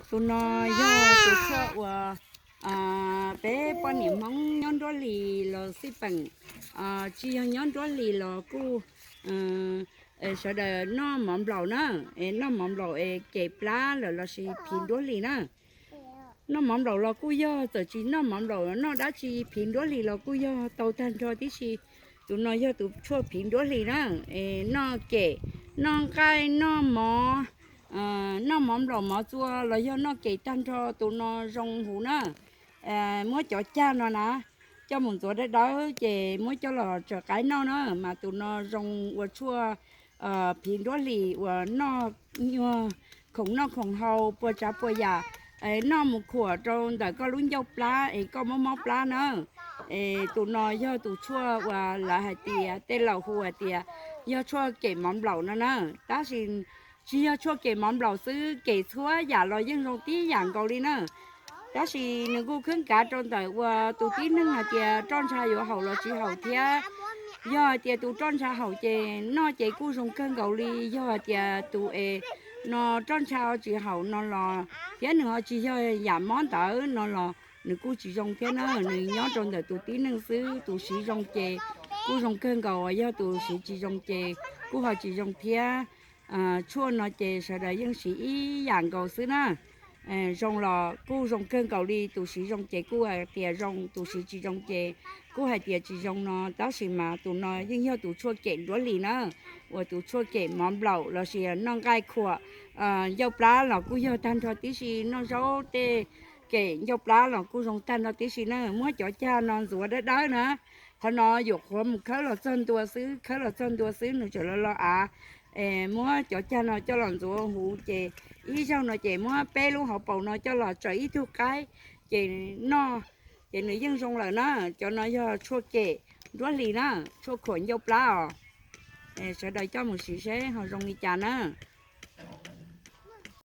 Tus no yog tus tshuaj uas peb poj niam Hmoob nyob nruab hlis los xij peem, tsis yog nyob nruab hlis los kuj sawv daws noj mov nplaum na, noj mov nplaum es kem plab lawm lossis phiv nruab hlis na. Noj mov nplaum los kuj yog, txawm tsis noj mov nplaum noj dab tsi phiv nruab hlis los kuj yog tau tag nrho tib si. Tus no yog tus tshuaj phiv nruab hlis na, noj kem, noj nqaij, noj mov, noj mov nplaum mov txua los yog noj kem tag nrho tus no zoo huv na. Muab cov cag no na, coj mus ntxuav dawb dawb ces muab coj los tsaws qaib noj na, mas tus no zoo ua tshuaj phiv nruab hlis uas noj nyuag khoom noj khoom haus puas tsav puas yam, noj mus khuam rau ntawm koj lub ncauj plab es koj mob mob plab na. Es tus no yog tus tshuaj uas lawv hais tias tej laus hu hais tias yog tshuaj kem mov nplaum no na, tab sis tsis yog tshuaj kem mov nplaum xwb, kem txhua yam los yeej zoo tib yam nkaus li na. Tab sis nws kuj khwb kav rau ntawm uas tus tib neeg hais tias roj ntsha yuav haum los tsis haum thiab. Yog hais tias tus roj ntsha haum ces noj ces kuj zoo kawg nkaus li, yog hais tias tus es no roj ntsha tsis haum no los thiab nws ho tsis yog yam mob ntawd no los nws kuj tsis zoo thiab na. Nws nyob rau ntawm tus tib neeg xwb, tus siv zoo ces kuj zoo kawg nkaus, yog tus siv tsis zoo ces kuj ho tsis zoo thiab. Tshuaj no ces sawv daws yeej siv ib yam nkaus xwb na. Zoo los kuj zoo kawg nkaus li, tus siv zoo ces kuj hais tias zoo, tus siv tsis zoo ces kuj hais tias tsis zoo no, tab sis mas tus no yeej yog tus tshuaj kem nruab hlis na, uas tus tshuaj kem mov nplaum lossis noj nqaij khuam ncauj plab los kuj yog tag nrho tib si, noj zaub tej kem ncauj plab los kuj zoo tag nrho tib si na. Muab cov cag no ntxuav dawb dawb na, qhov no yuam qhuav mus khawb los txog ntua xwb, khawb los txog ntua xwb nws tseem lo lo av. Muab cov cag no coj los ntxuav huv ces ib zaug no ces muab peb lub hauv paus no coj los tsaws ib tug qaib ces noj, ces nws yeej zoo lawm na. Cov no yog tshuaj kem nruab hlis na, tshuaj khuam ncauj plab os. Sawv daws coj mus siv seb ho zoo li cas na.